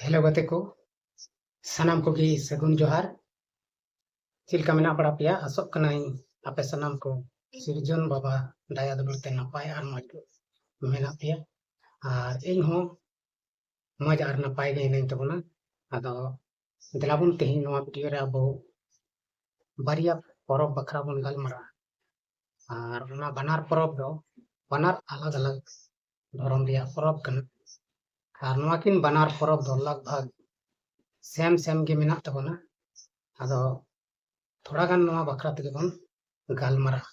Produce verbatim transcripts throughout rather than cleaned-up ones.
Hello ᱜᱟᱛᱮ ᱠᱚ, ᱥᱟᱱᱟᱢ ᱠᱚᱜᱮ ᱥᱟᱹᱜᱩᱱ ᱡᱚᱦᱟᱨ᱾ ᱪᱮᱫ ᱞᱮᱠᱟ ᱢᱮᱱᱟᱜ ᱵᱟᱲᱟ ᱯᱮᱭᱟ? ᱟᱥᱚᱜ ᱠᱟᱹᱱᱟᱹᱧ ᱟᱯᱮ ᱥᱟᱱᱟᱢ ᱠᱚ ᱥᱤᱨᱡᱚᱱ ᱵᱟᱵᱟ ᱫᱟᱭᱟ ᱫᱩᱞᱟᱹᱲ ᱛᱮ ᱱᱟᱯᱟᱭ ᱟᱨ ᱢᱚᱡᱽ ᱜᱮ ᱢᱮᱱᱟᱜ ᱯᱮᱭᱟ᱾ ᱟᱨ ᱤᱧ ᱦᱚᱸ ᱢᱚᱡᱽ ᱟᱨ ᱱᱟᱯᱟᱭ ᱜᱮ ᱦᱤᱱᱟᱹᱧ ᱛᱟᱵᱚᱱᱟ᱾ ᱟᱫᱚ ᱫᱮᱞᱟ ᱵᱚᱱ ᱛᱮᱦᱮᱧ ᱱᱚᱣᱟ ᱵᱷᱤᱰᱤᱭᱳ ᱨᱮ ᱟᱵᱚ ᱵᱟᱨᱭᱟ ᱯᱚᱨᱚᱵᱽ ᱵᱟᱠᱷᱨᱟ ᱵᱚᱱ ᱜᱟᱞᱢᱟᱨᱟᱜᱼᱟ᱾ ᱟᱨ ᱚᱱᱟ ᱵᱟᱱᱟᱨ ᱯᱚᱨᱚᱵᱽ ᱫᱚ ᱵᱟᱱᱟᱨ ᱟᱞᱟᱜᱽ ᱟᱞᱟᱜᱽ ᱫᱷᱚᱨᱚᱢ ᱨᱮᱭᱟᱜ ᱯᱚᱨᱚᱵᱽ ᱠᱟᱱᱟ᱾ ᱟᱨ ᱱᱚᱣᱟ ᱠᱤᱱ ᱵᱟᱱᱟᱨ ᱯᱚᱨᱚᱵᱽ ᱫᱚ ᱞᱟᱜᱽ ᱵᱷᱟᱜᱽ ᱥᱮᱢ ᱥᱮᱢ ᱜᱮ ᱢᱮᱱᱟᱜ ᱛᱟᱵᱚᱱᱟ᱾ ᱟᱫᱚ ᱛᱷᱚᱲᱟ ᱜᱟᱱ ᱱᱚᱣᱟ ᱵᱟᱠᱷᱨᱟ ᱛᱮᱜᱮ ᱵᱚᱱ ᱜᱟᱞᱢᱟᱨᱟᱜᱼᱟ᱾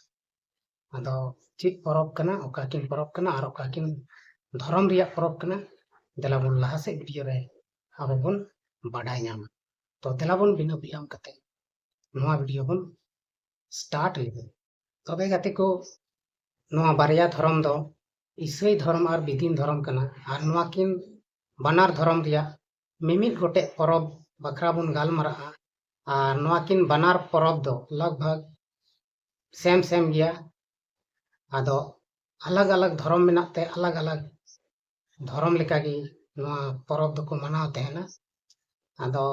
ᱟᱫᱚ ᱪᱮᱫ ᱯᱚᱨᱚᱵᱽ ᱠᱟᱱᱟ, ᱚᱠᱟ ᱠᱤᱱ ᱯᱚᱨᱚᱵᱽ ᱠᱟᱱᱟ ᱟᱨ ᱚᱠᱟ ᱠᱤᱱ ᱫᱷᱚᱨᱚᱢ ᱨᱮᱭᱟᱜ ᱯᱚᱨᱚᱵᱽ ᱠᱟᱱᱟ, ᱫᱮᱞᱟ ᱵᱚᱱ ᱞᱟᱦᱟ ᱥᱮᱫ ᱵᱷᱤᱰᱤᱭᱳ ᱨᱮ ᱟᱵᱚ ᱵᱚᱱ ᱵᱟᱰᱟᱭ ᱧᱟᱢᱟ᱾ ᱛᱚ ᱫᱮᱞᱟ ᱵᱚᱱ ᱵᱤᱱᱟᱹ ᱵᱤᱞᱚᱢ ᱠᱟᱛᱮ ᱱᱚᱣᱟ ᱵᱷᱤᱰᱤᱭᱳ ᱵᱚᱱ ᱥᱴᱟᱨᱴ ᱞᱮᱜᱮ᱾ ᱛᱚᱵᱮ ᱜᱟᱛᱮ ᱠᱚ, ᱱᱚᱣᱟ ᱵᱟᱨᱭᱟ ᱫᱷᱚᱨᱚᱢ ᱫᱚ ᱤᱥᱟᱹᱭ ᱫᱷᱚᱨᱚᱢ ᱟᱨ ᱵᱤᱫᱤᱱ ᱫᱷᱚᱨᱚᱢ ᱠᱟᱱᱟ᱾ ᱟᱨ ᱱᱚᱣᱟ ᱠᱤᱱ ᱵᱟᱱᱟᱨ ᱫᱷᱚᱨᱚᱢ ᱨᱮᱭᱟᱜ ᱢᱤᱢᱤᱫ ᱜᱚᱴᱮᱡ ᱯᱚᱨᱚᱵᱽ ᱵᱟᱠᱷᱨᱟ ᱵᱚᱱ ᱜᱟᱞᱢᱟᱨᱟᱜᱼᱟ᱾ ᱟᱨ ᱱᱚᱣᱟ ᱠᱤᱱ ᱵᱟᱱᱟᱨ ᱯᱚᱨᱚᱵᱽ ᱫᱚ ᱞᱟᱜᱽ ᱵᱷᱟᱜᱽ ᱥᱮᱢ ᱥᱮᱢ ᱜᱮᱭᱟ᱾ ᱟᱫᱚ ᱟᱞᱟᱜᱽ ᱟᱞᱟᱜᱽ ᱫᱷᱚᱨᱚᱢ ᱢᱮᱱᱟᱜ ᱛᱮ ᱟᱞᱟᱜᱽ ᱟᱞᱟᱜᱽ ᱫᱷᱚᱨᱚᱢ ᱞᱮᱠᱟᱜᱮ ᱱᱚᱣᱟ ᱯᱚᱨᱚᱵᱽ ᱫᱚᱠᱚ ᱢᱟᱱᱟᱣ ᱛᱟᱦᱮᱱᱟ᱾ ᱟᱫᱚ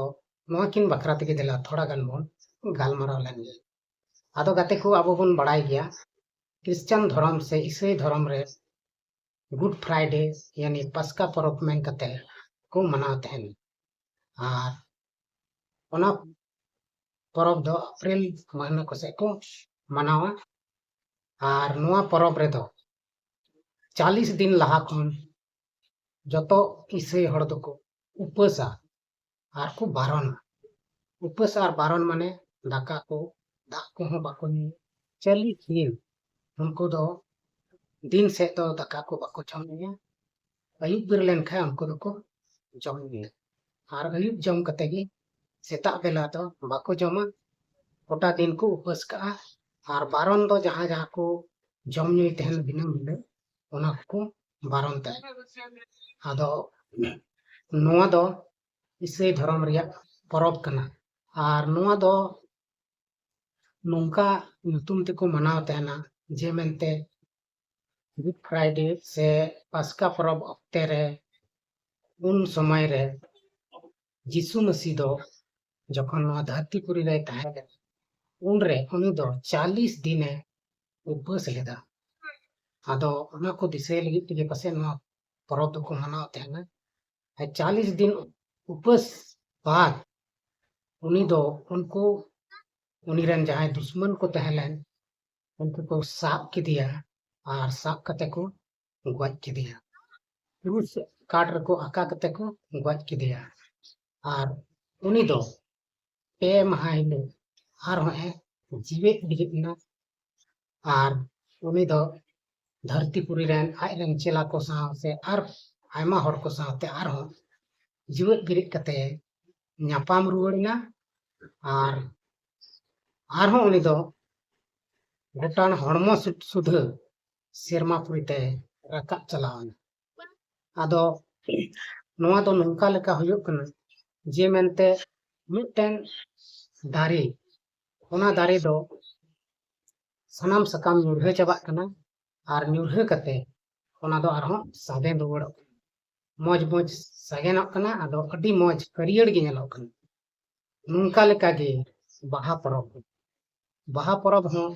ᱱᱚᱣᱟ ᱠᱤᱱ ᱵᱟᱠᱷᱨᱟ ᱛᱮᱜᱮ ᱫᱮᱞᱟ ᱛᱷᱚᱲᱟ ᱜᱟᱱ ᱵᱚᱱ ᱜᱟᱞᱢᱟᱨᱟᱣ ᱞᱮᱱ ᱜᱮ᱾ ᱟᱫᱚ ᱜᱟᱛᱮ ᱠᱚ, ᱟᱵᱚ ᱵᱚᱱ ᱵᱟᱲᱟᱭ ᱜᱮᱭᱟ ᱠᱷᱨᱤᱥᱪᱟᱱ ᱫᱷᱚᱨᱚᱢ ᱥᱮ ᱤᱥᱟᱹᱭ ᱫᱷᱚᱨᱚᱢ ᱨᱮ ᱜᱩᱰ ᱯᱷᱨᱟᱭᱰᱮ ᱭᱟᱱᱤ ᱯᱟᱥᱠᱟ ᱯᱚᱨᱚᱵᱽ ᱢᱮᱱ ᱠᱟᱛᱮ ᱠᱚ ᱢᱟᱱᱟᱣ ᱛᱟᱦᱮᱱ᱾ ᱟᱨ ᱚᱱᱟ ᱯᱚᱨᱚᱵᱽ ᱫᱚ ᱮᱯᱨᱤᱞ ᱢᱟᱹᱦᱱᱟᱹ ᱠᱚᱥᱮᱫ ᱠᱚ ᱢᱟᱱᱟᱣᱟ᱾ ᱟᱨ ᱱᱚᱣᱟ ᱯᱚᱨᱚᱵᱽ ᱨᱮᱫᱚ ᱪᱟᱞᱤᱥ ᱫᱤᱱ ᱞᱟᱦᱟ ᱠᱷᱚᱱ ᱡᱚᱛᱚ ᱤᱥᱟᱹᱭ ᱦᱚᱲ ᱫᱚᱠᱚ ᱩᱯᱟᱹᱥᱟ ᱟᱨ ᱠᱚ ᱵᱟᱨᱚᱱᱟ᱾ ᱩᱯᱟᱹᱥ ᱟᱨ ᱵᱟᱨᱚᱱ ᱢᱟᱱᱮ ᱫᱟᱠᱟ ᱠᱚ, ᱫᱟᱜ ᱠᱚᱦᱚᱸ ᱵᱟᱠᱚ ᱧᱩᱭᱟ᱾ ᱪᱟᱞᱤᱥ ᱫᱤᱱ ᱩᱱᱠᱩ ᱫᱚ ᱫᱤᱱ ᱥᱮᱫ ᱫᱚ ᱫᱟᱠᱟ ᱠᱚ ᱵᱟᱠᱚ ᱡᱚᱢ ᱧᱩᱭᱟ᱾ ᱟᱹᱭᱩᱵ ᱵᱮᱨ ᱞᱮᱱᱠᱷᱟᱱ ᱩᱱᱠᱩ ᱫᱚᱠᱚ ᱡᱚᱢ ᱧᱩᱭᱟ᱾ ᱟᱨ ᱟᱹᱭᱩᱵ ᱡᱚᱢ ᱠᱟᱛᱮ ᱜᱮ ᱥᱮᱛᱟᱜ ᱵᱮᱞᱟ ᱫᱚ ᱵᱟᱠᱚ ᱡᱚᱢᱟ, ᱜᱚᱴᱟ ᱫᱤᱱ ᱠᱚ ᱩᱯᱟᱹᱥ ᱠᱟᱜᱼᱟ᱾ ᱟᱨ ᱵᱟᱨᱚᱱ ᱫᱚ ᱡᱟᱦᱟᱸ ᱡᱟᱦᱟᱸ ᱠᱚ ᱡᱚᱢ ᱧᱩᱭ ᱛᱟᱦᱮᱱ ᱫᱤᱱᱟᱹᱢ ᱦᱤᱞᱳᱜ, ᱚᱱᱟ ᱠᱚᱠᱚ ᱵᱟᱨᱚᱱ ᱛᱟᱦᱮᱱᱟ᱾ ᱟᱫᱚ ᱱᱚᱣᱟ ᱫᱚ ᱤᱥᱟᱹᱭ ᱫᱷᱚᱨᱚᱢ ᱨᱮᱭᱟᱜ ᱯᱚᱨᱚᱵᱽ ᱠᱟᱱᱟ᱾ ᱟᱨ ᱱᱚᱣᱟ ᱫᱚ ᱱᱚᱝᱠᱟ ᱧᱩᱛᱩᱢ ᱛᱮᱠᱚ ᱢᱟᱱᱟᱣ ᱛᱟᱦᱮᱱᱟ ᱡᱮ ᱢᱮᱱᱛᱮ ᱜᱩᱰ ᱯᱷᱨᱟᱭᱰᱮ ᱥᱮ ᱯᱟᱥᱠᱟ ᱯᱚᱨᱚᱵᱽ ᱚᱠᱛᱮ ᱨᱮ, ᱩᱱ ᱥᱚᱢᱚᱭ ᱨᱮ ᱡᱤᱥᱩ ᱢᱟᱹᱥᱤ ᱫᱚ ᱡᱚᱠᱷᱚᱱ ᱱᱚᱣᱟ ᱫᱷᱟᱹᱨᱛᱤ ᱯᱩᱨᱤ ᱨᱮᱭ ᱛᱟᱦᱮᱸ ᱞᱮᱱᱟ, ᱩᱱᱨᱮ ᱩᱱᱤ ᱫᱚ ᱪᱟᱞᱤᱥ ᱫᱤᱱᱮ ᱩᱯᱟᱹᱥ ᱞᱮᱫᱟ᱾ ᱟᱫᱚ ᱚᱱᱟ ᱠᱚ ᱫᱤᱥᱟᱹᱭ ᱞᱟᱹᱜᱤᱫ ᱛᱮᱜᱮ ᱯᱟᱥᱮᱡ ᱱᱚᱣᱟ ᱯᱚᱨᱚᱵᱽ ᱫᱚᱠᱚ ᱢᱟᱱᱟᱣ ᱛᱟᱦᱮᱱᱟ᱾ ᱟᱨ ᱪᱟᱞᱤᱥ ᱫᱤᱱ ᱩᱯᱟᱹᱥ ᱵᱟᱫ ᱩᱱᱤ ᱫᱚ ᱩᱱᱠᱩ, ᱩᱱᱤ ᱨᱮᱱ ᱡᱟᱦᱟᱸᱭ ᱫᱩᱥᱢᱟᱱ ᱠᱚ ᱛᱟᱦᱮᱸ ᱞᱮᱱ, ᱩᱱᱠᱩ ᱠᱚ ᱥᱟᱵ ᱠᱮᱫᱮᱭᱟ ᱟᱨ ᱥᱟᱵ ᱠᱟᱛᱮ ᱠᱚ ᱜᱚᱡ ᱠᱮᱫᱮᱭᱟ᱾ ᱠᱨᱩᱥ ᱠᱟᱴ ᱨᱮᱠᱚ ᱟᱠᱟ ᱠᱟᱛᱮ ᱠᱚ ᱜᱚᱡ ᱠᱮᱫᱮᱭᱟ᱾ ᱟᱨ ᱩᱱᱤ ᱫᱚ ᱯᱮ ᱢᱟᱦᱟ ᱦᱤᱞᱳᱜ ᱟᱨᱦᱚᱸ ᱮ ᱡᱤᱣᱮᱫ ᱵᱮᱨᱮᱫ ᱮᱱᱟ᱾ ᱟᱨ ᱩᱱᱤ ᱫᱚ ᱫᱷᱟᱹᱨᱛᱤ ᱯᱩᱨᱤ ᱨᱮᱱ ᱟᱡ ᱨᱮᱱ ᱪᱮᱞᱟ ᱠᱚ ᱥᱟᱶ ᱥᱮ ᱟᱨ ᱟᱭᱢᱟ ᱦᱚᱲ ᱠᱚ ᱥᱟᱶᱛᱮ ᱟᱨᱦᱚᱸ ᱡᱤᱣᱮᱫ ᱵᱮᱨᱮᱫ ᱠᱟᱛᱮ ᱧᱟᱯᱟᱢ ᱨᱩᱣᱟᱹᱲ ᱮᱱᱟ᱾ ᱟᱨ ᱟᱨᱦᱚᱸ ᱩᱱᱤ ᱫᱚ ᱜᱚᱴᱟᱱ ᱦᱚᱲᱢᱚ ᱥᱩᱫ-, ᱥᱩᱫᱷᱟᱹ ᱥᱮᱨᱢᱟ ᱯᱩᱨᱤ ᱛᱮ ᱨᱟᱠᱟᱵ ᱪᱟᱞᱟᱣ ᱮᱱᱟ᱾ ᱟᱫᱚ ᱱᱚᱣᱟ ᱫᱚ ᱱᱚᱝᱠᱟ ᱞᱮᱠᱟ ᱦᱩᱭᱩᱜ ᱠᱟᱱᱟ ᱡᱮ ᱢᱮᱱᱛᱮ ᱢᱤᱫᱴᱮᱱ ᱫᱟᱨᱮ, ᱚᱱᱟ ᱫᱟᱨᱮ ᱫᱚ ᱥᱟᱱᱟᱢ ᱥᱟᱠᱟᱢ ᱧᱩᱨᱦᱟᱹ ᱪᱟᱵᱟᱜ ᱠᱟᱱᱟ ᱟᱨ ᱧᱩᱨᱦᱟᱹ ᱠᱟᱛᱮ ᱚᱱᱟ ᱫᱚ ᱟᱨᱦᱚᱸ ᱥᱟᱜᱮᱱ ᱨᱩᱣᱟᱹᱲᱚᱜ ᱠᱟᱱᱟ᱾ ᱢᱚᱡᱽ ᱢᱚᱡᱽ ᱥᱟᱜᱮᱱᱚᱜ ᱠᱟᱱᱟ, ᱟᱫᱚ ᱟᱹᱰᱤ ᱢᱚᱡᱽ ᱦᱟᱹᱨᱭᱟᱹᱲ ᱜᱮ ᱧᱮᱞᱚᱜ ᱠᱟᱱᱟ᱾ ᱱᱚᱝᱠᱟ ᱞᱮᱠᱟᱜᱮ ᱵᱟᱦᱟ ᱯᱚᱨᱚᱵᱽ ᱦᱚᱸ᱾ ᱵᱟᱦᱟ ᱯᱚᱨᱚᱵᱽ ᱦᱚᱸ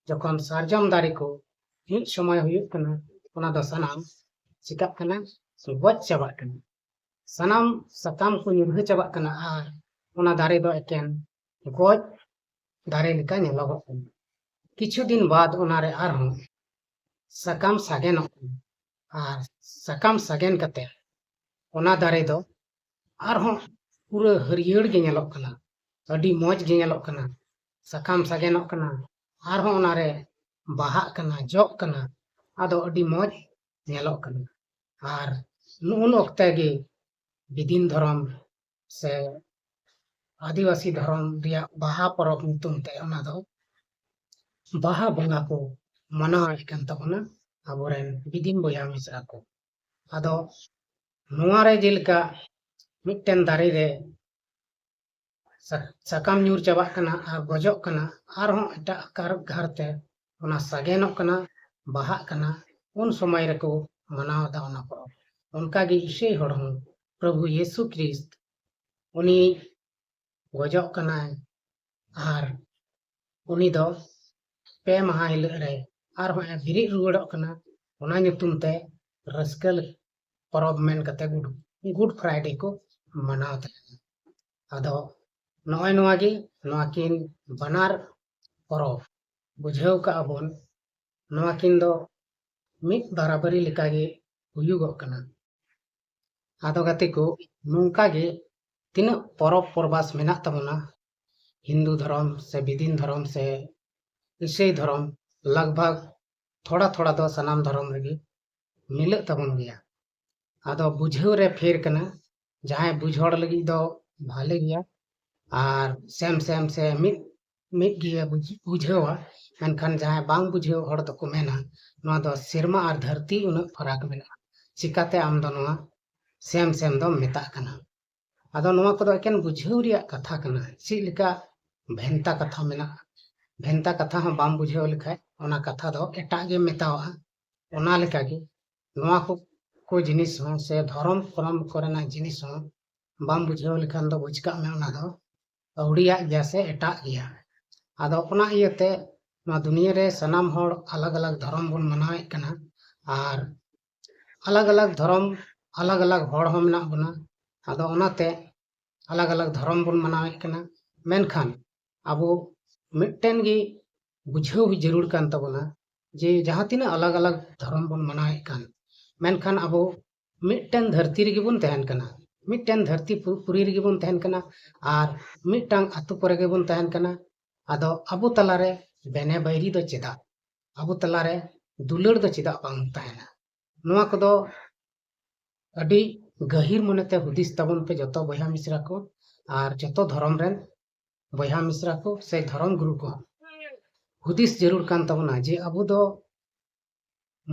ᱡᱚᱠᱷᱚᱱ ᱥᱟᱨᱡᱚᱢ ᱫᱟᱨᱮ ᱠᱚ ᱢᱤᱫ ᱥᱚᱢᱚᱭ ᱦᱩᱭᱩᱜ ᱠᱟᱱᱟ, ᱚᱱᱟ ᱫᱚ ᱥᱟᱱᱟᱢ ᱪᱤᱠᱟᱜ ᱠᱟᱱᱟ? ᱜᱚᱡ ᱪᱟᱵᱟᱜ ᱠᱟᱱᱟ᱾ ᱥᱟᱱᱟᱢ ᱥᱟᱠᱟᱢ ᱠᱚ ᱧᱩᱨᱦᱟᱹ ᱪᱟᱵᱟᱜ ᱠᱟᱱᱟ ᱟᱨ ᱚᱱᱟ ᱫᱟᱨᱮ ᱫᱚ ᱮᱠᱮᱱ ᱜᱚᱡ ᱫᱟᱨᱮ ᱞᱮᱠᱟ ᱧᱮᱞᱚᱜᱚᱜ ᱠᱟᱱᱟ᱾ ᱠᱤᱪᱷᱩ ᱫᱤᱱ ᱵᱟᱫ ᱚᱱᱟᱨᱮ ᱟᱨᱦᱚᱸ ᱥᱟᱠᱟᱢ ᱥᱟᱜᱮᱱᱚᱜ ᱠᱟᱱᱟ᱾ ᱟᱨ ᱥᱟᱠᱟᱢ ᱥᱟᱜᱮᱱ ᱠᱟᱛᱮ ᱚᱱᱟ ᱫᱟᱨᱮ ᱫᱚ ᱟᱨᱦᱚᱸ ᱯᱩᱨᱟᱹ ᱦᱟᱹᱨᱭᱟᱹᱲ ᱜᱮ ᱧᱮᱞᱚᱜ ᱠᱟᱱᱟ, ᱟᱹᱰᱤ ᱢᱚᱡᱽ ᱜᱮ ᱧᱮᱞᱚᱜ ᱠᱟᱱᱟ᱾ ᱥᱟᱠᱟᱢ ᱥᱟᱜᱮᱱᱚᱜ ᱠᱟᱱᱟ, ᱟᱨᱦᱚᱸ ᱚᱱᱟᱨᱮ ᱵᱟᱦᱟᱜ ᱠᱟᱱᱟ, ᱡᱚᱜ ᱠᱟᱱᱟ, ᱟᱫᱚ ᱟᱹᱰᱤ ᱢᱚᱡᱽ ᱧᱮᱞᱚᱜ ᱠᱟᱱᱟ᱾ ᱟᱨ ᱩᱱ ᱚᱠᱛᱮ ᱜᱮ ᱵᱤᱫᱤᱱ ᱫᱷᱚᱨᱚᱢ ᱥᱮ ᱟᱹᱫᱤᱵᱟᱹᱥᱤ ᱫᱷᱚᱨᱚᱢ ᱨᱮᱭᱟᱜ ᱵᱟᱦᱟ ᱯᱚᱨᱚᱵᱽ ᱧᱩᱛᱩᱢ ᱛᱮ ᱚᱱᱟ ᱫᱚ ᱵᱟᱦᱟ ᱵᱚᱸᱜᱟ ᱠᱚ ᱢᱟᱱᱟᱣᱮᱫ ᱠᱟᱱ ᱛᱟᱵᱚᱱᱟ ᱟᱵᱚᱨᱮᱱ ᱵᱤᱫᱤᱱ ᱵᱚᱭᱦᱟ ᱢᱤᱥᱨᱟ ᱠᱚ᱾ ᱟᱫᱚ ᱱᱚᱣᱟ ᱨᱮ ᱡᱮᱞᱮᱠᱟ ᱢᱤᱫᱴᱮᱱ ᱫᱟᱨᱮ ᱨᱮ ᱥᱟ-, ᱥᱟᱠᱟᱢ ᱧᱩᱨ ᱪᱟᱵᱟᱜ ᱠᱟᱱᱟ ᱟᱨ ᱜᱚᱡᱚᱜ ᱠᱟᱱᱟ, ᱟᱨᱦᱚᱸ ᱮᱴᱟᱜ ᱠᱟᱨᱚᱠ ᱜᱷᱟᱨ ᱛᱮ ᱚᱱᱟ ᱥᱟᱜᱮᱱᱚᱜ ᱠᱟᱱᱟ, ᱵᱟᱦᱟᱜ ᱠᱟᱱᱟ, ᱩᱱ ᱥᱚᱢᱚᱭ ᱨᱮᱠᱚ ᱢᱟᱱᱟᱣ ᱮᱫᱟ ᱚᱱᱟ ᱯᱚᱨᱚᱵᱽ᱾ ᱚᱱᱠᱟᱜᱮ ᱤᱥᱟᱹᱭ ᱦᱚᱲ ᱦᱚᱸ ᱯᱨᱚᱵᱷᱩ ᱭᱤᱥᱩ ᱠᱷᱨᱤᱥᱴ ᱩᱱᱤ ᱜᱚᱡᱚᱜ ᱠᱟᱱᱟᱭ ᱟᱨ ᱩᱱᱤ ᱫᱚ ᱯᱮ ᱢᱟᱦᱟ ᱦᱤᱞᱳᱜ ᱨᱮ ᱟᱨᱦᱚᱸ ᱮ ᱵᱮᱨᱮᱫ ᱨᱩᱣᱟᱹᱲᱚᱜ ᱠᱟᱱᱟ᱾ ᱚᱱᱟ ᱧᱩᱛᱩᱢ ᱛᱮ ᱨᱟᱹᱥᱠᱟᱹ ᱯᱚᱨᱚᱵᱽ ᱢᱮᱱ ᱠᱟᱛᱮ Good, Good Friday ᱠᱚ ᱢᱟᱱᱟᱣ ᱛᱟᱦᱮᱱᱟ᱾ ᱟᱫᱚ ᱱᱚᱜᱼᱚᱭ ᱱᱚᱣᱟ ᱜᱮ, ᱱᱚᱣᱟ ᱠᱤᱱ ᱵᱟᱱᱟᱨ ᱯᱚᱨᱚᱵᱽ ᱵᱩᱡᱷᱟᱹᱣ ᱠᱟᱜᱼᱟ ᱵᱚᱱ, ᱱᱚᱣᱟ ᱠᱤᱱ ᱫᱚ ᱢᱤᱫ ᱵᱟᱨᱟᱵᱟᱨᱤ ᱞᱮᱠᱟᱜᱮ ᱦᱩᱭᱩᱜᱚᱜ ᱠᱟᱱᱟ᱾ ᱟᱫᱚ ᱜᱟᱛᱮ ᱠᱚ, ᱱᱚᱝᱠᱟ ᱜᱮ ᱛᱤᱱᱟᱹᱜ ᱯᱚᱨᱚᱵᱽ ᱯᱚᱨᱵᱟᱥ ᱢᱮᱱᱟᱜ ᱛᱟᱵᱚᱱᱟ, ᱦᱤᱱᱫᱩ ᱫᱷᱚᱨᱚᱢ ᱥᱮ ᱵᱤᱫᱤᱱ ᱫᱷᱚᱨᱚᱢ ᱥᱮ ᱤᱥᱟᱹᱭ ᱫᱷᱚᱨᱚᱢ, ᱞᱟᱜᱽ ᱵᱷᱟᱜᱽ ᱛᱷᱚᱲᱟ ᱛᱷᱚᱲᱟ ᱫᱚ ᱥᱟᱱᱟᱢ ᱫᱷᱚᱨᱚᱢ ᱨᱮᱜᱮ ᱢᱤᱞᱟᱹᱜ ᱛᱟᱵᱚᱱ ᱜᱮᱭᱟ᱾ ᱟᱫᱚ ᱵᱩᱡᱷᱟᱹᱣ ᱨᱮ ᱯᱷᱮᱨ ᱠᱟᱱᱟ, ᱡᱟᱦᱟᱸᱭ ᱵᱩᱡᱽ ᱦᱚᱲ ᱞᱟᱹᱜᱤᱫ ᱫᱚ ᱵᱷᱟᱞᱮ ᱜᱮᱭᱟ, ᱟᱨ ᱥᱮᱢ ᱥᱮᱢ ᱥᱮ ᱢᱤᱫ ᱢᱤᱫ ᱜᱮ ᱵᱩᱡᱽ-, ᱵᱩᱡᱷᱟᱹᱣᱟ, ᱢᱮᱱᱠᱷᱟᱱ ᱡᱟᱦᱟᱸᱭ ᱵᱟᱝ ᱵᱩᱡᱷᱟᱹᱣ ᱦᱚᱲ ᱫᱚᱠᱚ ᱢᱮᱱᱟ, ᱱᱚᱣᱟ ᱫᱚ ᱥᱮᱨᱢᱟ ᱟᱨ ᱫᱷᱟᱹᱨᱛᱤ ᱩᱱᱟᱹᱜ ᱯᱷᱟᱨᱟᱠ ᱢᱮᱱᱟᱜᱼᱟ, ᱪᱤᱠᱟᱛᱮ ᱟᱢ ᱫᱚ ᱱᱚᱣᱟ ᱥᱮᱢ ᱥᱮᱢ ᱫᱚᱢ ᱢᱮᱛᱟᱜ ᱠᱟᱱᱟ? ᱟᱫᱚ ᱱᱚᱣᱟ ᱠᱚᱫᱚ ᱮᱠᱮᱱ ᱵᱩᱡᱷᱟᱹᱣ ᱨᱮᱭᱟᱜ ᱠᱟᱛᱷᱟ ᱠᱟᱱᱟ᱾ ᱪᱮᱫ ᱞᱮᱠᱟ ᱵᱷᱮᱱᱛᱟ ᱠᱟᱛᱷᱟ ᱢᱮᱱᱟᱜᱼᱟ, ᱵᱷᱮᱱᱛᱟ ᱠᱟᱛᱷᱟ ᱦᱚᱸ ᱵᱟᱢ ᱵᱩᱡᱷᱟᱹᱣ ᱞᱮᱠᱷᱟᱡ ᱚᱱᱟ ᱠᱟᱛᱷᱟ ᱫᱚ ᱮᱴᱟᱜ ᱜᱮᱢ ᱢᱮᱛᱟᱣᱟᱜᱼᱟ᱾ ᱚᱱᱟ ᱞᱮᱠᱟᱜᱮ ᱱᱚᱣᱟ ᱠᱚ, ᱠᱚ ᱡᱤᱱᱤᱥ ᱦᱚᱸ ᱥᱮ ᱫᱷᱚᱨᱚᱢ ᱠᱚᱨᱚᱢ ᱠᱚᱨᱮᱱᱟᱜ ᱡᱤᱱᱤᱥ ᱦᱚᱸ ᱵᱟᱢ ᱵᱩᱡᱷᱟᱹᱣ ᱞᱮᱠᱷᱟᱱ ᱫᱚ ᱵᱩᱡᱽ ᱠᱟᱜ ᱢᱮ ᱚᱱᱟ ᱫᱚ ᱟᱹᱣᱲᱤᱭᱟᱜ ᱜᱮᱭᱟ ᱥᱮ ᱮᱴᱟᱜ ᱜᱮᱭᱟ᱾ ᱟᱫᱚ ᱚᱱᱟ ᱤᱭᱟᱹᱛᱮ ᱱᱚᱣᱟ ᱫᱩᱱᱤᱭᱟᱹ ᱨᱮ ᱥᱟᱱᱟᱢ ᱦᱚᱲ ᱟᱞᱟᱜᱽ ᱟᱞᱟᱜᱽ ᱫᱷᱚᱨᱚᱢ ᱵᱚᱱ ᱢᱟᱱᱟᱣᱮᱫ ᱠᱟᱱᱟ, ᱟᱨ ᱟᱞᱟᱜᱽ ᱟᱞᱟᱜᱽ ᱫᱷᱚᱨᱚᱢ, ᱟᱞᱟᱜᱽ ᱟᱞᱟᱜᱽ ᱦᱚᱲ ᱦᱚᱸ ᱢᱮᱱᱟᱜ ᱵᱚᱱᱟ᱾ ᱟᱫᱚ ᱚᱱᱟᱛᱮ ᱟᱞᱟᱜᱽ ᱟᱞᱟᱜᱽ ᱫᱷᱚᱨᱚᱢ ᱵᱚᱱ ᱢᱟᱱᱟᱣᱮᱫ ᱠᱟᱱᱟ, ᱢᱮᱱᱠᱷᱟᱱ ᱟᱵᱚ ᱢᱤᱫᱴᱮᱱ ᱜᱮ ᱵᱩᱡᱷᱟᱹᱣ ᱡᱟᱹᱨᱩᱲ ᱠᱟᱱ ᱛᱟᱵᱚᱱᱟ ᱡᱮ ᱡᱟᱦᱟᱸ ᱛᱤᱱᱟᱹᱜ ᱟᱞᱟᱜᱽ ᱟᱞᱟᱜᱽ ᱫᱷᱚᱨᱚᱢ ᱵᱚᱱ ᱢᱟᱱᱟᱣᱮᱫ ᱠᱟᱱ, ᱢᱮᱱᱠᱷᱟᱱ ᱟᱵᱚ ᱢᱤᱫᱴᱮᱱ ᱫᱷᱟᱹᱨᱛᱤ ᱨᱮᱜᱮ ᱵᱚᱱ ᱛᱟᱦᱮᱱ ᱠᱟᱱᱟ, ᱢᱤᱫᱴᱮᱱ ᱫᱷᱟᱹᱨᱛᱤ ᱯᱩ-, ᱯᱩᱨᱤ ᱨᱮᱜᱮ ᱵᱚᱱ ᱛᱟᱦᱮᱱ ᱠᱟᱱᱟ, ᱟᱨ ᱢᱤᱫᱴᱟᱝ ᱟᱛᱳ ᱠᱚᱨᱮ ᱜᱮᱵᱚᱱ ᱛᱟᱦᱮᱱ ᱠᱟᱱᱟ᱾ ᱟᱫᱚ ᱟᱵᱚ ᱛᱟᱞᱟᱨᱮ ᱵᱮᱱᱮ ᱵᱟᱹᱭᱨᱤ ᱫᱚ ᱪᱮᱫᱟᱜ? ᱟᱵᱚ ᱛᱟᱞᱟᱨᱮ ᱫᱩᱞᱟᱹᱲ ᱫᱚ ᱪᱮᱫᱟᱜ ᱵᱟᱝ ᱛᱟᱦᱮᱱᱟ? ᱱᱚᱣᱟ ᱠᱚᱫᱚ ᱟᱹᱰᱤ ᱜᱟᱹᱦᱤᱨ ᱢᱚᱱᱮᱛᱮ ᱦᱩᱫᱤᱥ ᱛᱟᱵᱚᱱ ᱯᱮ ᱡᱚᱛᱚ ᱵᱚᱭᱦᱟ ᱢᱤᱥᱨᱟ ᱠᱚ ᱟᱨ ᱡᱚᱛᱚ ᱫᱷᱚᱨᱚᱢ ᱨᱮᱱ ᱵᱚᱭᱦᱟ ᱢᱤᱥᱨᱟ ᱠᱚ ᱥᱮ ᱫᱷᱚᱨᱚᱢ ᱜᱩᱨᱩ ᱠᱚ᱾ ᱦᱩᱫᱤᱥ ᱡᱟᱹᱨᱩᱲ ᱠᱟᱱ ᱛᱟᱵᱚᱱᱟ ᱡᱮ ᱟᱵᱚ ᱫᱚ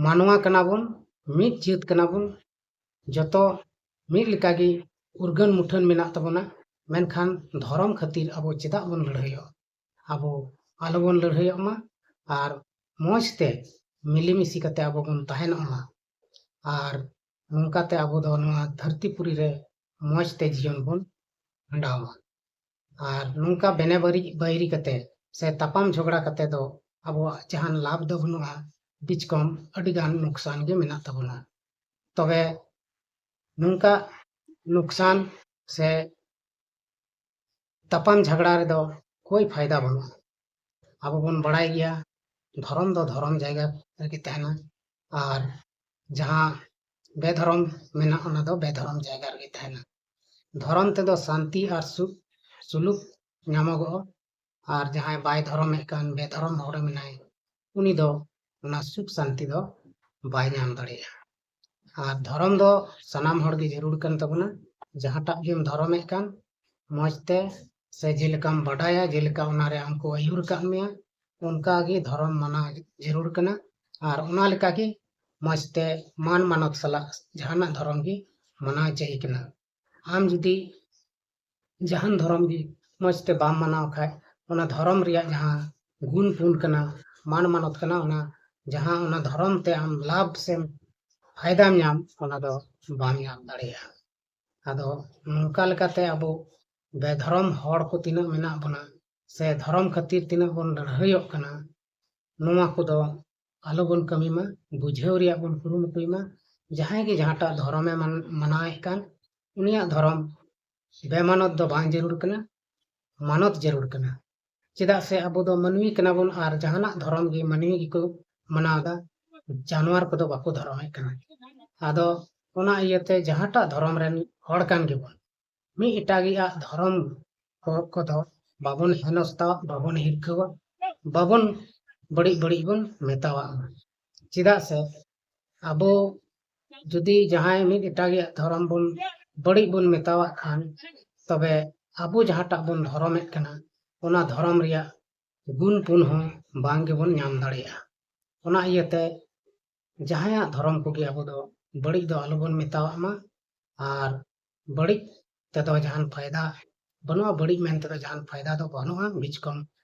ᱢᱟᱱᱣᱟ ᱠᱟᱱᱟ ᱵᱚᱱ, ᱢᱤᱫ ᱡᱟᱹᱛ ᱠᱟᱱᱟ ᱵᱚᱱ, ᱡᱚᱛᱚ ᱢᱤᱫ ᱞᱮᱠᱟᱜᱮ ᱩᱨᱜᱟᱹᱱ ᱢᱩᱴᱷᱟᱹᱱ ᱢᱮᱱᱟᱜ ᱛᱟᱵᱚᱱᱟ, ᱢᱮᱱᱠᱷᱟᱱ ᱫᱷᱚᱨᱚᱢ ᱠᱷᱟᱹᱛᱤᱨ ᱟᱵᱚ ᱪᱮᱫᱟᱜ ᱵᱚᱱ ᱞᱟᱹᱲᱦᱟᱹᱭᱚᱜᱼᱟ? ᱟᱵᱚ ᱟᱞᱚᱵᱚᱱ ᱞᱟᱹᱲᱦᱟᱹᱭᱚᱜ ᱢᱟ ᱟᱨ ᱢᱚᱡᱽ ᱛᱮ ᱢᱤᱞᱮᱢᱤᱥᱮ ᱠᱟᱛᱮ ᱟᱵᱚ ᱵᱚᱱ ᱛᱟᱦᱮᱱᱚᱜ ᱢᱟ᱾ ᱟᱨ ᱱᱚᱝᱠᱟᱛᱮ ᱟᱵᱚ ᱫᱚ ᱱᱚᱣᱟ ᱫᱷᱟᱹᱨᱛᱤ ᱯᱩᱨᱤ ᱨᱮ ᱢᱚᱡᱽ ᱛᱮ ᱡᱤᱭᱚᱱ ᱵᱚᱱ ᱠᱷᱟᱸᱰᱟᱣᱟ᱾ ᱟᱨ ᱱᱚᱝᱠᱟ ᱵᱮᱱᱮ ᱵᱟᱹᱨᱤ-, ᱵᱟᱹᱭᱨᱤ ᱠᱟᱛᱮ ᱥᱮ ᱛᱟᱯᱟᱢ ᱡᱷᱚᱜᱽᱲᱟ ᱠᱟᱛᱮ ᱫᱚ ᱟᱵᱚᱣᱟᱜ ᱡᱟᱦᱟᱱ ᱞᱟᱵᱷ ᱫᱚ ᱵᱟᱹᱱᱩᱜᱼᱟ, ᱵᱤᱪᱠᱚᱢ ᱟᱹᱰᱤᱜᱟᱱ ᱱᱩᱠᱥᱟᱱ ᱜᱮ ᱢᱮᱱᱟᱜ ᱛᱟᱵᱚᱱᱟ᱾ ᱛᱚᱵᱮ ᱱᱚᱝᱠᱟ ᱱᱩᱠᱥᱟᱱ ᱥᱮ ᱛᱟᱯᱟᱢ ᱡᱷᱟᱜᱽᱲᱟ ᱨᱮᱫᱚ ᱠᱳᱭ ᱯᱷᱟᱭᱫᱟ ᱵᱟᱹᱱᱩᱜᱼᱟ᱾ ᱟᱵᱚ ᱵᱚᱱ ᱵᱟᱲᱟᱭ ᱜᱮᱭᱟ, ᱫᱷᱚᱨᱚᱢ ᱫᱚ ᱫᱷᱚᱨᱚᱢ ᱡᱟᱭᱜᱟ ᱨᱮᱜᱮ ᱛᱟᱦᱮᱱᱟ, ᱟᱨ ᱡᱟᱦᱟᱸ ᱵᱮᱫᱷᱚᱨᱚᱢ ᱢᱮᱱᱟᱜ, ᱚᱱᱟ ᱫᱚ ᱵᱮᱫᱷᱚᱨᱚᱢ ᱡᱟᱭᱜᱟ ᱨᱮᱜᱮ ᱛᱟᱦᱮᱱᱟ᱾ ᱫᱷᱚᱨᱚᱢ ᱛᱮᱫᱚ ᱥᱟᱱᱛᱤ ᱟᱨ ᱥᱩᱠ ᱥᱩᱞᱩᱠ ᱧᱟᱢᱚᱜᱚᱜᱼᱟ, ᱟᱨ ᱡᱟᱦᱟᱸᱭ ᱵᱟᱭ ᱫᱷᱚᱨᱚᱢᱮᱫ ᱠᱟᱱ, ᱵᱮᱫᱷᱚᱨᱚᱢ ᱦᱚᱲ ᱢᱮᱱᱟᱭ, ᱩᱱᱤ ᱫᱚ ᱚᱱᱟ ᱥᱩᱠ ᱥᱟᱱᱛᱤ ᱫᱚ ᱵᱟᱭ ᱧᱟᱢ ᱫᱟᱲᱮᱭᱟᱜᱼᱟ᱾ ᱟᱨ ᱫᱷᱚᱨᱚᱢ ᱫᱚ ᱥᱟᱱᱟᱢ ᱦᱚᱲ ᱜᱮ ᱡᱟᱹᱨᱩᱲ ᱠᱟᱱ ᱛᱟᱵᱚᱱᱟ᱾ ᱡᱟᱦᱟᱸᱴᱟᱜ ᱜᱮᱢ ᱫᱷᱚᱨᱚᱢᱮᱫ ᱠᱟᱱ, ᱢᱚᱡᱽ ᱛᱮ ᱥᱮ ᱡᱮᱞᱮᱠᱟᱢ ᱵᱟᱰᱟᱭᱟ, ᱡᱮᱞᱮᱠᱟ ᱚᱱᱟ ᱨᱮ ᱟᱢ ᱠᱚ ᱟᱹᱭᱩᱨ ᱟᱠᱟᱫ ᱢᱮᱭᱟ, ᱚᱱᱠᱟ ᱜᱮ ᱫᱷᱚᱨᱚᱢ ᱢᱟᱱᱟᱣ ᱡᱟᱹᱨᱩᱲ ᱠᱟᱱᱟ᱾ ᱟᱨ ᱚᱱᱟ ᱞᱮᱠᱟ ᱜᱮ ᱢᱚᱡᱽ ᱛᱮ ᱢᱟᱱ ᱢᱟᱱᱚᱛ ᱥᱟᱞᱟᱜ ᱡᱟᱦᱟᱱᱟᱜ ᱫᱷᱚᱨᱚᱢ ᱜᱮ ᱢᱟᱱᱟᱣ ᱪᱟᱹᱦᱤ ᱠᱟᱱᱟ᱾ ᱟᱢ ᱡᱩᱫᱤ ᱡᱟᱦᱟᱱ ᱫᱷᱚᱨᱚᱢ ᱜᱮ ᱢᱚᱡᱽ ᱛᱮ ᱵᱟᱢ ᱢᱟᱱᱟᱣ ᱠᱷᱟᱡ, ᱚᱱᱟ ᱫᱷᱚᱨᱚᱢ ᱨᱮᱭᱟᱜ ᱡᱟᱦᱟᱸ ᱜᱩᱱ ᱯᱩᱱ ᱠᱟᱱᱟ, ᱢᱟᱱ ᱢᱟᱱᱚᱛ ᱠᱟᱱᱟ, ᱚᱱᱟ ᱡᱟᱦᱟᱸ ᱚᱱᱟ ᱫᱷᱚᱨᱚᱢ ᱛᱮ ᱟᱢ ᱞᱟᱵᱷ ᱥᱮ ᱯᱷᱟᱭᱫᱟᱢ ᱧᱟᱢ, ᱚᱱᱟ ᱫᱚ ᱵᱟᱢ ᱧᱟᱢ ᱫᱟᱲᱮᱭᱟᱜᱼᱟ᱾ ᱟᱫᱚ ᱱᱚᱝᱠᱟ ᱞᱮᱠᱟᱛᱮ ᱟᱵᱚ ᱵᱮᱫᱷᱚᱨᱚᱢ ᱦᱚᱲ ᱠᱚ ᱛᱤᱱᱟᱹᱜ ᱢᱮᱱᱟᱜ ᱵᱚᱱᱟ ᱥᱮ ᱫᱷᱚᱨᱚᱢ ᱠᱷᱟᱹᱛᱤᱨ ᱛᱤᱱᱟᱹᱜ ᱵᱚᱱ ᱞᱟᱹᱲᱦᱟᱹᱭᱚᱜ ᱠᱟᱱᱟ, ᱱᱚᱣᱟ ᱠᱚᱫᱚ ᱟᱞᱚᱵᱚᱱ ᱠᱟᱹᱢᱤ ᱢᱟ, ᱵᱩᱡᱷᱟᱹᱣ ᱨᱮᱭᱟᱜ ᱵᱚᱱ ᱠᱩᱨᱩᱢᱩᱴᱩᱭ ᱢᱟ᱾ ᱡᱟᱦᱟᱸᱭ ᱜᱮ ᱡᱟᱦᱟᱸᱴᱟᱜ ᱫᱷᱚᱨᱚᱢᱮ ᱢᱟᱱ-, ᱢᱟᱱᱟᱣᱮᱫ ᱠᱟᱱ, ᱩᱱᱤᱭᱟᱜ ᱫᱷᱚᱨᱚᱢ ᱵᱮᱢᱟᱱᱚᱛ ᱫᱚ ᱵᱟᱝ ᱡᱟᱹᱨᱩᱲ ᱠᱟᱱᱟ, ᱢᱟᱱᱚᱛ ᱡᱟᱹᱨᱩᱲ ᱠᱟᱱᱟ᱾ ᱪᱮᱫᱟᱜ ᱥᱮ ᱟᱵᱚ ᱫᱚ ᱢᱟᱹᱱᱢᱤ ᱠᱟᱱᱟ ᱵᱚᱱ, ᱟᱨ ᱡᱟᱦᱟᱱᱟᱜ ᱫᱷᱚᱨᱚᱢ ᱜᱮ ᱢᱟᱹᱱᱢᱤ ᱜᱮᱠᱚ ᱢᱟᱱᱟᱣ ᱮᱫᱟ, ᱡᱟᱱᱣᱟᱨ ᱠᱚᱫᱚ ᱵᱟᱠᱚ ᱫᱷᱚᱨᱚᱢᱮᱫ ᱠᱟᱱᱟ᱾ ᱟᱫᱚ ᱚᱱᱟ ᱤᱭᱟᱹᱛᱮ ᱡᱟᱦᱟᱸᱴᱟᱜ ᱫᱷᱚᱨᱚᱢ ᱨᱮᱱ ᱦᱚᱲ ᱠᱟᱱ ᱜᱮᱵᱚᱱ, ᱢᱤᱫ ᱮᱴᱟᱜᱤᱡ ᱟᱜ ᱫᱷᱚᱨᱚᱢ ᱠᱚ-, ᱠᱚᱫᱚ ᱵᱟᱵᱚᱱ ᱦᱮᱱᱚᱥᱛᱟᱣᱟ, ᱵᱟᱵᱚᱱ ᱦᱤᱨᱠᱟᱹᱣᱟ, ᱵᱟᱵᱚᱱ ᱵᱟᱹᱲᱤᱡ ᱵᱟᱹᱲᱤᱡ ᱵᱚᱱ ᱢᱮᱛᱟᱣᱟᱜ ᱢᱟ᱾ ᱪᱮᱫᱟᱜ ᱥᱮ ᱟᱵᱚ ᱡᱩᱫᱤ ᱡᱟᱦᱟᱸᱭ ᱢᱤᱫ ᱮᱴᱟᱜᱤᱡ ᱟᱜ ᱫᱷᱚᱨᱚᱢ ᱵᱚᱱ ᱵᱟᱹᱲᱤᱡ ᱵᱚᱱ ᱢᱮᱛᱟᱣᱟᱜ ᱠᱷᱟᱱ, ᱛᱚᱵᱮ ᱟᱵᱚ ᱡᱟᱦᱟᱸᱴᱟᱜ ᱵᱚᱱ ᱫᱷᱚᱨᱚᱢᱮᱫ ᱠᱟᱱᱟ, ᱚᱱᱟ ᱫᱷᱚᱨᱚᱢ ᱨᱮᱭᱟᱜ ᱜᱩᱱ ᱯᱩᱱ ᱦᱚᱸ ᱵᱟᱝ ᱜᱮᱵᱚᱱ ᱧᱟᱢ ᱫᱟᱲᱮᱭᱟᱜᱼᱟ᱾ ᱚᱱᱟ ᱤᱭᱟᱹᱛᱮ ᱡᱟᱦᱟᱸᱭᱟᱜ ᱫᱷᱚᱨᱚᱢ ᱠᱚᱜᱮ ᱟᱵᱚ ᱫᱚ ᱵᱟᱹᱲᱤᱡ ᱫᱚ ᱟᱞᱚᱵᱚᱱ ᱢᱮᱛᱟᱣᱟᱜ ᱢᱟ, ᱟᱨ ᱵᱟᱹᱲᱤᱡ ᱛᱮᱫᱚ ᱡᱟᱦᱟᱱ ᱯᱷᱟᱭᱫᱟ ᱵᱟᱹᱱᱩᱜᱼᱟ, ᱵᱟᱹᱲᱤᱡ ᱢᱮᱱ ᱛᱮᱫᱚ ᱡᱟᱦᱟᱱ ᱯᱷᱟᱭᱫᱟ ᱫᱚ ᱵᱟᱹᱱᱩᱜᱼᱟ, ᱵᱤᱪᱠᱚᱢ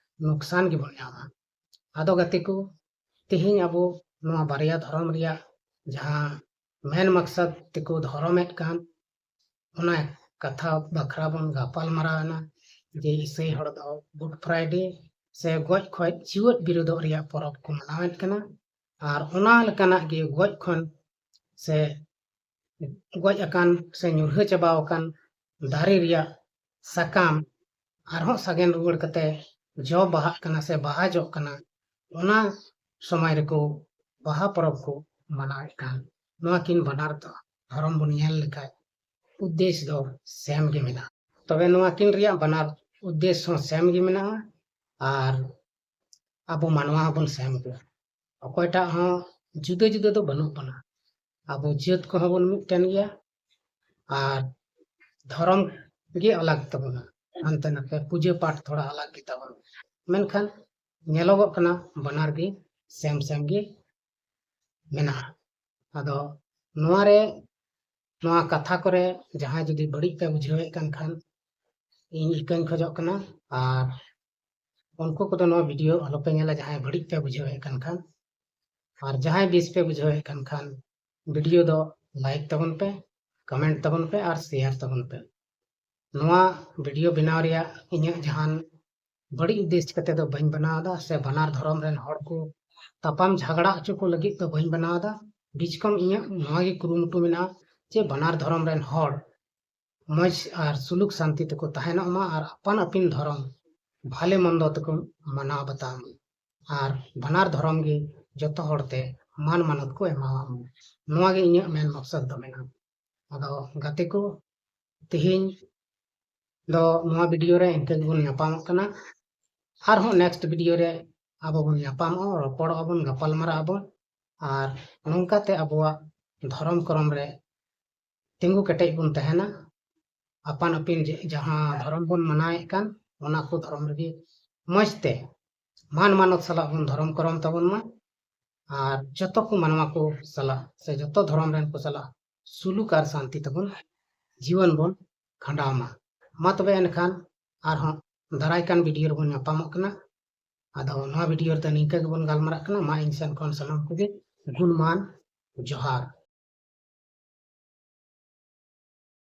ᱱᱩᱠᱥᱟᱱ ᱜᱮᱵᱚᱱ ᱧᱟᱢᱟ᱾ ᱟᱫᱚ ᱜᱟᱛᱮ ᱠᱚ, ᱛᱮᱦᱮᱧ ᱟᱵᱚ ᱱᱚᱣᱟ ᱵᱟᱨᱭᱟ ᱫᱷᱚᱨᱚᱢ ᱨᱮᱭᱟᱜ ᱡᱟᱦᱟᱸ ᱢᱮᱱ ᱢᱟᱠᱥᱟᱫ ᱛᱮᱠᱚ ᱫᱷᱚᱨᱚᱢᱮᱫ ᱠᱟᱱ, ᱚᱱᱟ ᱠᱟᱛᱷᱟ ᱵᱟᱠᱷᱨᱟ ᱵᱚᱱ ᱜᱟᱯᱟᱞ ᱢᱟᱨᱟᱣ ᱮᱱᱟ ᱡᱮ ᱤᱥᱟᱹᱭ ᱦᱚᱲ ᱫᱚ Good Friday ᱥᱮ ᱜᱚᱡ ᱠᱷᱚᱡ ᱡᱤᱣᱮᱫ ᱵᱤᱨᱩᱫᱚᱜ ᱨᱮᱭᱟᱜ ᱯᱚᱨᱚᱵᱽ ᱠᱚ ᱢᱟᱱᱟᱣᱮᱫ ᱠᱟᱱᱟ᱾ ᱟᱨ ᱚᱱᱟ ᱞᱮᱠᱟᱱᱟᱜ ᱜᱮ ᱜᱚᱡ ᱠᱷᱚᱱ ᱥᱮ ᱜᱚᱡ ᱟᱠᱟᱱ ᱥᱮ ᱧᱩᱨᱦᱟᱹ ᱪᱟᱵᱟᱣ ᱟᱠᱟᱱ ᱫᱟᱨᱮ ᱨᱮᱭᱟᱜ ᱥᱟᱠᱟᱢ ᱟᱨᱦᱚᱸ ᱥᱟᱜᱮᱱ ᱨᱩᱣᱟᱹᱲ ᱠᱟᱛᱮ ᱡᱚ ᱵᱟᱦᱟᱜ ᱠᱟᱱᱟ ᱥᱮ ᱵᱟᱦᱟ ᱡᱚᱜ ᱠᱟᱱᱟ, ᱚᱱᱟ ᱥᱚᱢᱚᱭ ᱨᱮᱠᱚ ᱵᱟᱦᱟ ᱯᱚᱨᱚᱵᱽ ᱠᱚ ᱢᱟᱱᱟᱣᱮᱫ ᱠᱟᱱ᱾ ᱱᱚᱣᱟ ᱠᱤᱱ ᱵᱟᱱᱟᱨ ᱫᱚ ᱫᱷᱚᱨᱚᱢ ᱵᱚᱱ ᱧᱮᱞ ᱞᱮᱠᱷᱟᱡ ᱩᱫᱽᱫᱮᱥ ᱫᱚ ᱥᱮᱢ ᱜᱮ ᱢᱮᱱᱟᱜᱼᱟ᱾ ᱛᱚᱵᱮ ᱱᱚᱣᱟ ᱠᱤᱱ ᱨᱮᱭᱟᱜ ᱵᱟᱱᱟᱨ ᱩᱫᱽᱫᱮᱥ ᱦᱚᱸ ᱥᱮᱢ ᱜᱮ ᱢᱮᱱᱟᱜᱼᱟ ᱟᱨ ᱟᱵᱚ ᱢᱟᱱᱣᱟ ᱦᱚᱸᱵᱚᱱ ᱥᱮᱢ ᱜᱮᱭᱟ᱾ ᱚᱠᱚᱭᱴᱟᱜ ᱦᱚᱸ ᱡᱩᱫᱟᱹ ᱡᱩᱫᱟᱹ ᱫᱚ ᱵᱟᱹᱱᱩᱜ ᱵᱚᱱᱟ᱾ ᱟᱵᱚ ᱡᱟᱹᱛ ᱠᱚᱦᱚᱸ ᱵᱚᱱ ᱢᱤᱫᱴᱮᱱ ᱜᱮᱭᱟ ᱟᱨ ᱫᱷᱚᱨᱚᱢ ᱜᱮ ᱟᱞᱟᱜᱽ ᱛᱟᱵᱚᱱᱟ, ᱦᱟᱱᱛᱮ ᱱᱟᱛᱮ ᱯᱩᱡᱟᱹ ᱯᱟᱴ ᱛᱷᱚᱲᱟ ᱟᱞᱟᱜᱽ ᱜᱮᱛᱟᱵᱚᱱᱟ, ᱢᱮᱱᱠᱷᱟᱱ ᱧᱮᱞᱚᱜᱚᱜ ᱠᱟᱱᱟ ᱵᱟᱱᱟᱨ ᱜᱮ ᱥᱮᱢ ᱥᱮᱢ ᱜᱮ ᱢᱮᱱᱟᱜᱼᱟ᱾ ᱟᱫᱚ ᱱᱚᱣᱟ ᱨᱮ, ᱱᱚᱣᱟ ᱠᱟᱛᱷᱟ ᱠᱚᱨᱮ ᱡᱟᱦᱟᱸᱭ ᱡᱩᱫᱤ ᱵᱟᱹᱲᱤᱡ ᱯᱮ ᱵᱩᱡᱷᱟᱹᱣᱮᱫ ᱠᱟᱱ ᱠᱷᱟᱱ ᱤᱧ ᱤᱠᱟᱹᱧ ᱠᱷᱚᱡᱚᱜ ᱠᱟᱱᱟ, ᱟᱨ ᱩᱱᱠᱩ ᱠᱚᱫᱚ ᱱᱚᱣᱟ ᱵᱷᱤᱰᱤᱭᱳ ᱟᱞᱚᱯᱮ ᱧᱮᱞᱟ ᱡᱟᱦᱟᱸᱭ ᱵᱟᱹᱲᱤᱡ ᱯᱮ ᱵᱩᱡᱷᱟᱹᱣᱮᱫ ᱠᱟᱱ ᱠᱷᱟᱱ᱾ ᱟᱨ ᱡᱟᱦᱟᱸᱭ ᱵᱮᱥ ᱯᱮ ᱵᱩᱡᱷᱟᱹᱣᱮᱫ ᱠᱟᱱ ᱠᱷᱟᱱ ᱵᱷᱤᱰᱤᱭᱳ ᱫᱚ ᱞᱟᱭᱤᱠ ᱛᱟᱵᱚᱱ ᱯᱮ, ᱠᱚᱢᱮᱱᱴ ᱛᱟᱵᱚᱱ ᱯᱮ ᱟᱨ ᱥᱮᱭᱟᱨ ᱛᱟᱵᱚᱱ ᱯᱮ᱾ ᱱᱚᱣᱟ ᱵᱷᱤᱰᱤᱭᱳ ᱵᱮᱱᱟᱣ ᱨᱮᱭᱟᱜ ᱤᱧᱟᱹᱜ ᱡᱟᱦᱟᱱ ᱵᱟᱹᱲᱤᱡ ᱩᱫᱽᱫᱮᱥ ᱠᱟᱛᱮ ᱫᱚ ᱵᱟᱹᱧ ᱵᱮᱱᱟᱣ ᱮᱫᱟ, ᱥᱮ ᱵᱟᱱᱟᱨ ᱫᱷᱚᱨᱚᱢ ᱨᱮᱱ ᱦᱚᱲ ᱠᱚ ᱛᱟᱯᱟᱢ ᱡᱷᱟᱜᱽᱲᱟ ᱦᱚᱪᱚ ᱠᱚ ᱞᱟᱹᱜᱤᱫ ᱫᱚ ᱵᱟᱹᱧ ᱵᱮᱱᱟᱣ ᱮᱫᱟ᱾ ᱵᱤᱪᱠᱚᱢ ᱤᱧᱟᱹᱜ ᱱᱚᱣᱟ ᱜᱮ ᱠᱩᱨᱩᱢᱩᱴᱩ ᱢᱮᱱᱟᱜᱼᱟ ᱡᱮ ᱵᱟᱱᱟᱨ ᱫᱷᱚᱨᱚᱢ ᱨᱮᱱ ᱦᱚᱲ ᱢᱚᱡᱽ ᱟᱨ ᱥᱩᱞᱩᱠ ᱥᱟᱱᱛᱤ ᱛᱮᱠᱚ ᱛᱟᱦᱮᱱᱚᱜ ᱢᱟ ᱟᱨ ᱟᱯᱟᱱ ᱟᱹᱯᱤᱱ ᱫᱷᱚᱨᱚᱢ ᱵᱷᱟᱞᱮ ᱢᱚᱱᱫᱚ ᱛᱮᱠᱚ ᱢᱟᱱᱟᱣ ᱵᱟᱛᱟᱣ ᱢᱟ᱾ ᱟᱨ ᱵᱟᱱᱟᱨ ᱫᱷᱚᱨᱚᱢ ᱜᱮ ᱡᱚᱛᱚ ᱦᱚᱲ ᱛᱮ ᱢᱟᱱ ᱢᱟᱱᱚᱛ ᱠᱚ ᱮᱢᱟᱣᱟᱜ ᱢᱟ᱾ ᱱᱚᱣᱟ ᱜᱮ ᱤᱧᱟᱹᱜ ᱢᱮᱱ ᱢᱚᱠᱥᱚᱫ ᱫᱚ ᱢᱮᱱᱟᱜᱼᱟ᱾ ᱟᱫᱚ ᱜᱟᱛᱮ ᱠᱚ, ᱛᱮᱦᱮᱧ ᱫᱚ ᱱᱚᱣᱟ ᱵᱷᱤᱰᱤᱭᱳ ᱨᱮ ᱤᱱᱠᱟᱹ ᱜᱮᱵᱚᱱ ᱧᱟᱯᱟᱢᱚᱜ ᱠᱟᱱᱟ᱾ ᱟᱨᱦᱚᱸ ᱱᱮᱠᱥᱴ ᱵᱷᱤᱰᱤᱭᱳ ᱨᱮ ᱟᱵᱚ ᱵᱚᱱ ᱧᱟᱯᱟᱢᱚᱜᱼᱟ, ᱨᱚᱯᱚᱲᱚᱜᱼᱟ ᱵᱚᱱ, ᱜᱟᱯᱟᱞ ᱢᱟᱨᱟᱜ ᱟᱵᱚᱱ᱾ ᱟᱨ ᱱᱚᱝᱠᱟᱛᱮ ᱟᱵᱚᱣᱟᱜ ᱫᱷᱚᱨᱚᱢ ᱠᱚᱨᱚᱢ ᱨᱮ ᱛᱤᱸᱜᱩ ᱠᱮᱴᱮᱡ ᱵᱚᱱ ᱛᱟᱦᱮᱱᱟ᱾ ᱟᱯᱟᱱ ᱟᱹᱯᱤᱱ ᱡᱮ-, ᱡᱟᱦᱟᱸ ᱫᱷᱚᱨᱚᱢ ᱵᱚᱱ ᱢᱟᱱᱟᱣᱮᱫ ᱠᱟᱱ, ᱚᱱᱟ ᱠᱚ ᱫᱷᱚᱨᱚᱢ ᱨᱮᱜᱮ ᱢᱚᱡᱽ ᱛᱮ ᱢᱟᱱ ᱢᱟᱱᱚᱛ ᱥᱟᱞᱟᱜ ᱵᱚᱱ ᱫᱷᱚᱨᱚᱢ ᱠᱚᱨᱚᱢ ᱛᱟᱵᱚᱱ ᱢᱟ᱾ ᱟᱨ ᱡᱚᱛᱚ ᱠᱚ ᱢᱟᱱᱣᱟ ᱠᱚ ᱥᱟᱞᱟᱜ ᱥᱮ ᱡᱚᱛᱚ ᱫᱷᱚᱨᱚᱢ ᱨᱮᱱ ᱠᱚ ᱥᱟᱞᱟᱜ ᱥᱩᱞᱩᱠ ᱟᱨ ᱥᱟᱱᱛᱤ ᱛᱮᱵᱚᱱ ᱡᱤᱭᱚᱱ ᱵᱚᱱ ᱠᱷᱟᱸᱰᱟᱣ ᱢᱟ᱾ ᱢᱟ ᱛᱚᱵᱮ ᱮᱱᱠᱷᱟᱱ ᱟᱨᱦᱚᱸ ᱫᱟᱨᱟᱭ ᱠᱟᱱ ᱵᱷᱤᱰᱤᱭᱳ ᱨᱮᱵᱚᱱ ᱧᱟᱯᱟᱢᱚᱜ ᱠᱟᱱᱟ᱾ ᱟᱫᱚ ᱱᱚᱣᱟ ᱵᱷᱤᱰᱤᱭᱳ ᱨᱮᱫᱚ ᱱᱤᱝᱠᱟᱹ ᱜᱮᱵᱚᱱ ᱜᱟᱞᱢᱟᱨᱟᱜ ᱠᱟᱱᱟ᱾ ᱢᱟ ᱤᱧ ᱥᱮᱱ ᱠᱷᱚᱱ ᱥᱟᱱᱟᱢ ᱠᱚᱜᱮ ᱜᱩᱱᱢᱟᱱ ᱡᱚᱦᱟᱨ᱾